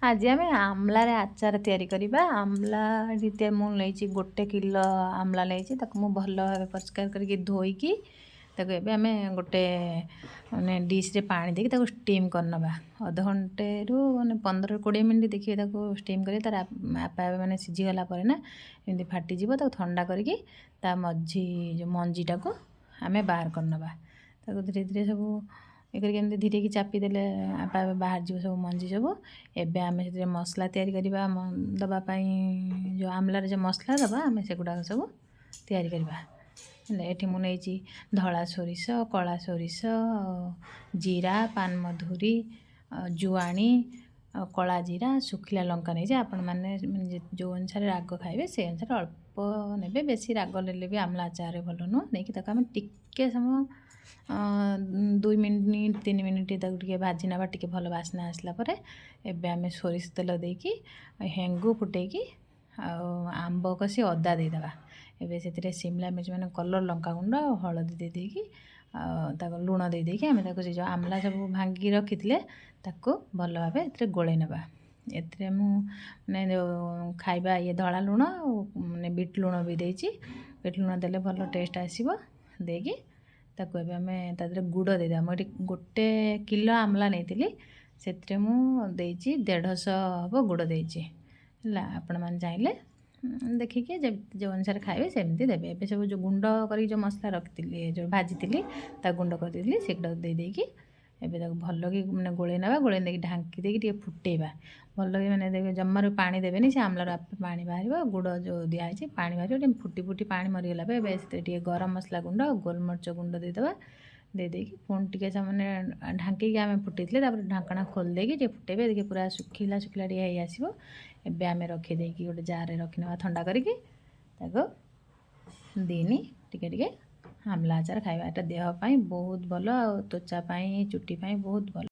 ଆଜି ଆମେ ଆମ୍ଲାରେ ଆଚାର ତିଆରି କରିବା। ଆମ୍ଲା ଏଠି ମୁଁ ନେଇଛି, 1 କିଲୋ ଆମ୍ଲା ନେଇଛି। ତାକୁ ମୁଁ ଭଲ ଭାବେ ପରିଷ୍କାର କରିକି ଧୋଇକି ତାକୁ ଏବେ ଆମେ ଗୋଟେ ମାନେ ଡିସ୍ରେ ପାଣି ଦେଇକି ତାକୁ ଷ୍ଟିମ୍ କରିନେବା ଅଧଘଣ୍ଟେରୁ ମାନେ 15-20 ମିନିଟ୍। ଦେଖିବେ, ତାକୁ ଷ୍ଟିମ୍ କରି ତାର ଆପେ ଆପେ ମାନେ ସିଝିଗଲା ପରେ ନା ଏମିତି ଫାଟିଯିବ। ତାକୁ ଥଣ୍ଡା କରିକି ତା ମଝି ଯେଉଁ ମଞ୍ଜିଟାକୁ ଆମେ ବାହାର କରିନେବା। ତାକୁ ଧୀରେ ଧୀରେ ସବୁ ଇଏ କରିକି ଏମିତି ଧୀରେକି ଚାପି ଦେଲେ ଆପେ ଆପେ ବାହାରିଯିବ ସବୁ ମଞ୍ଜି ସବୁ। ଏବେ ଆମେ ସେଥିରେ ମସଲା ତିଆରି କରିବା ଦେବା ପାଇଁ। ଯେଉଁ ଆମ୍ଲାରେ ଯେଉଁ ମସଲା ଦେବା, ଆମେ ସେଗୁଡ଼ାକ ସବୁ ତିଆରି କରିବା। ହେଲେ ଏଠି ମୁଁ ନେଇଛି ଧଳା ସୋରିଷ, କଳା ସୋରିଷ, ଜିରା, ପାନମଧୁରୀ, ଜୁଆଣି, ଆଉ କଳା ଜିରା, ଶୁଖିଲା ଲଙ୍କା ନେଇଛି। ଆପଣମାନେ ଯେଉଁ ଅନୁସାରେ ରାଗ ଖାଇବେ, ସେଇ ଅନୁସାରେ ଅଳ୍ପ ନେବେ। ବେଶୀ ରାଗ ନେଲେ ବି ଆମ୍ଲା ଆଚାରରେ ଭଲ ନୁହଁ। ନେଇକି ତାକୁ ଆମେ ଟିକେ ସମୟ, 2 ମିନିଟ୍ 3 ମିନିଟ୍ ତାକୁ ଟିକେ ଭାଜି ନେବା। ଟିକେ ଭଲ ବାସ୍ନା ଆସିଲା ପରେ ଏବେ ଆମେ ସୋରିଷ ତେଲ ଦେଇକି, ହେଙ୍ଗୁ ଫୁଟେଇକି ଆଉ ଆମ୍ବ କଷି ଅଦା ଦେଇଦେବା। ଏବେ ସେଥିରେ ସିମଲା ମିର୍ଚ, ମାନେ କଲର୍ ଲଙ୍କାଗୁଣ୍ଡ ଆଉ ହଳଦୀ ଦେଇ ଦେଇକି ଆଉ ତାକୁ ଲୁଣ ଦେଇ ଦେଇକି ଆମେ ତାକୁ ସେ ଯେଉଁ ଆମ୍ଲା ସବୁ ଭାଙ୍ଗିକି ରଖିଥିଲେ, ତାକୁ ଭଲ ଭାବେ ଏଥିରେ ଗୋଳେଇ ନେବା। ଏଥିରେ ମୁଁ ମାନେ ଯେଉଁ ଖାଇବା ଇଏ ଧଳା ଲୁଣ ଆଉ ମାନେ ବିଟ୍ ଲୁଣ ବି ଦେଇଛି। ବିଟ୍ ଲୁଣ ଦେଲେ ଭଲ ଟେଷ୍ଟ ଆସିବ। ଦେଇକି ତାକୁ ଏବେ ଆମେ ତା ଦେହରେ ଗୁଡ଼ ଦେଇଦେବା। ମୁଁ ଏଠି 1 କିଲୋ ଆମ୍ଲା ନେଇଥିଲି, ସେଥିରେ ମୁଁ ଦେଇଛି 150 ହେବ ଗୁଡ଼ ଦେଇଛି। ହେଲା, ଆପଣମାନେ ଚାହିଁଲେ ଦେଖିକି ଯେଉଁ ଅନୁସାରେ ଖାଇବେ, ସେମିତି ଦେବେ। ଏବେ ସବୁ ଯେଉଁ ଗୁଣ୍ଡ କରିକି ଯେଉଁ ମସଲା ରଖିଥିଲି, ଯେଉଁ ଭାଜିଥିଲି, ତାକୁ ଗୁଣ୍ଡ କରିଦେଇଥିଲି, ସେଗୁଡ଼ାକୁ ଦେଇ ଦେଇକି ଏବେ ତାକୁ ଭଲକି ମାନେ ଗୋଳେଇ ନେବା। ଗୋଳେଇ ଦେଇକି ଢାଙ୍କି ଦେଇକି ଟିକେ ଫୁଟେଇବା ଭଲକି। ମାନେ ଦେବେ, ଜମାରୁ ପାଣି ଦେବେନି। ସେ ଆମ୍ଲାର ଆପେ ପାଣି ବାହାରିବ, ଗୁଡ଼ ଯେଉଁ ଦିଆହେଇଛି ପାଣି ବାହାରିବ। ଟିକେ ଫୁଟି ଫୁଟି ପାଣି ମରିଗଲା ପରେ ଏବେ ସେଥିରେ ଟିକେ ଗରମ ମସଲା ଗୁଣ୍ଡ ଆଉ ଗୋଲମରିଚ ଗୁଣ୍ଡ ଦେଇଦେବା। ଦେଇ ଦେଇକି ପୁଣି ଟିକେ ସେମାନେ ଢାଙ୍କିକି ଆମେ ଫୁଟେଇଥିଲେ, ତାପରେ ଢାଙ୍କଣା ଖୋଲି ଦେଇକି ଟିକେ ଫୁଟେଇବେ। ଦେଖିବେ, ପୁରା ଶୁଖିଲା ଶୁଖିଲା ଟିକେ ହେଇ ଆସିବ। ଏବେ ଆମେ ରଖିଦେଇକି ଗୋଟେ ଜାରରେ ରଖିନେବା ଥଣ୍ଡା କରିକି। ତାକୁ ଦିନି ଟିକେ ଟିକେ ଆମ୍ଲା ଆଚାର ଖାଇବା। ଏଇଟା ଦେହ ପାଇଁ ବହୁତ ଭଲ ଆଉ ତ୍ୱଚା ପାଇଁ, ଚୁଟି ପାଇଁ ବହୁତ ଭଲ।